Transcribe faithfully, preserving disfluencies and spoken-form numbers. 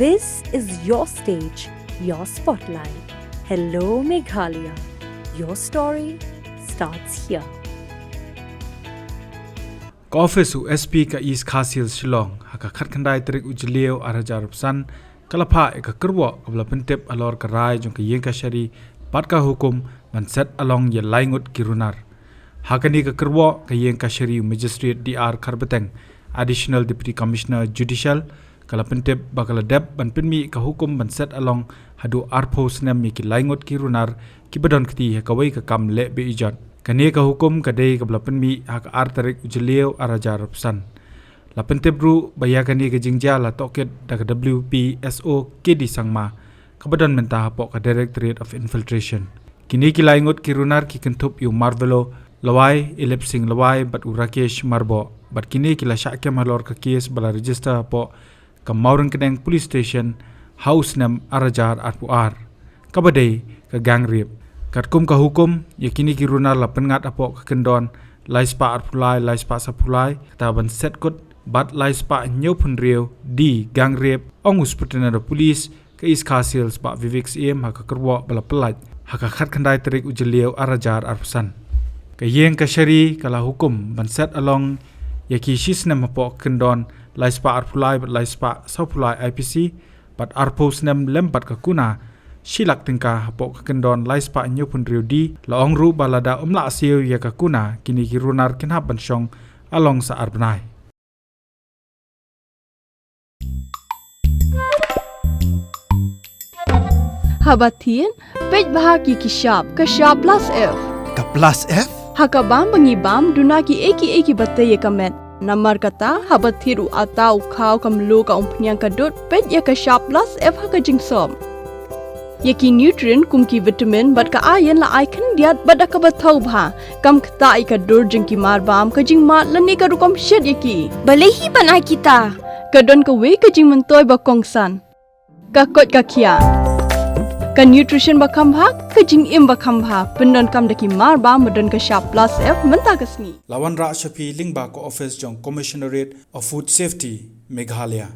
This is your stage, your spotlight. Hello, Meghalaya. Your story starts here. Ka office u S P ka East Khasi Hills Shillong, ha ka khatkhyndai tarik u Jylliew ar hajar arphew san, ka la phah ïa ka kyrwoh kaba la pyntip halor ka rai jong ka ïing kashari bad ka hukum ban set along ïa lai ngut ki runar. Ha kane ka kyrwoh, ka ïing kashari u Magistrate D R Kharbeteng, Additional Deputy Commissioner Judicial, ka la pyntip ba ka la dep ban pynmih ka hukum ban set along haduh arphew snem ïa ki lai ngut ki runar kiba don kti ha kawei ka kam leh be-ijot. Kane ka hukum ka dei kaba la pynmih ha ka ar tarik u Jylliew ar hajar arphew san. La pyntip ruh ba ïa kane ka jingjia la tohkit da ka W P S O K D Sangma, kaba don mynta hapoh ka Directorate of Infiltration. Kine ki lai ngut ki runar ki kynthup ïa u Marvelo Lawai, Ilip Singh Lawai bad u Rakesh Marboh, bad kine ki la shah kem halor ka case ba la register hapoh ka Mawryngkneng Police Station ha u snem ar hajar arphew ar, kaba dei ka gang rape. Katkum ka hukum, ïa kine ki runar la pynngat hapoh ka kyndon lai spah arphew lai, lai spah sawphew lai, kata ban set kut bad lai spah hynñiewphew hynriew D gang rape, ong u Superintendent of Police ka East Khasi Hills Bah Vivek Syiem ha ka kyrwoh ba la pyllait ha ka khatkhyndai tarik u Jylliew ar hajar arphew san. Ka ïing kashari ka la hukum ban set along ïa ki shi snem hapoh ka kyndon lai spah arphew lai bad lai spah sawphew lai I P C, bad arphew snem lem bad ka kuna shi lak tyngka hapoh ka kyndon lai spah hynñiewphew hynriew D. La ong ruh ba lada ym lah siew ïa ka kuna, kine ki runar kin hap ban shong along sa ar bnai. Haba thied, peit bha ïa ki shap, ka shap plus F. Ka plus F? Ha ka bam ba ngi bam, duna kiei kiei kiba tei ïa ka met. Namar kata, haba thied u atta, u khaw, ka mluh, ka umphniang, ka dud, peit ïa ka shap plus F ha ka jingsop. Ïa ki nutrient kum ki vitamin bad ka iron la ai khyndiat bad da kaba thaw bha. Kam ktah ïa ka dur jong ki marbam, ka jingmad lane ka rukom shet ïa ki. Balei hi ban ai kita? Ka don kawei ka jingmyntoi ba kongsan. Ka koit ka khiah. Ka nutrition ba kham bha, ka jingim ba kham bha. Pyndonkam da ki marbam ba don ka shap plus F mynta ka sngi. La wanrah sha phi lyngba ka office jong Commissionerate of Food Safety, Meghalaya.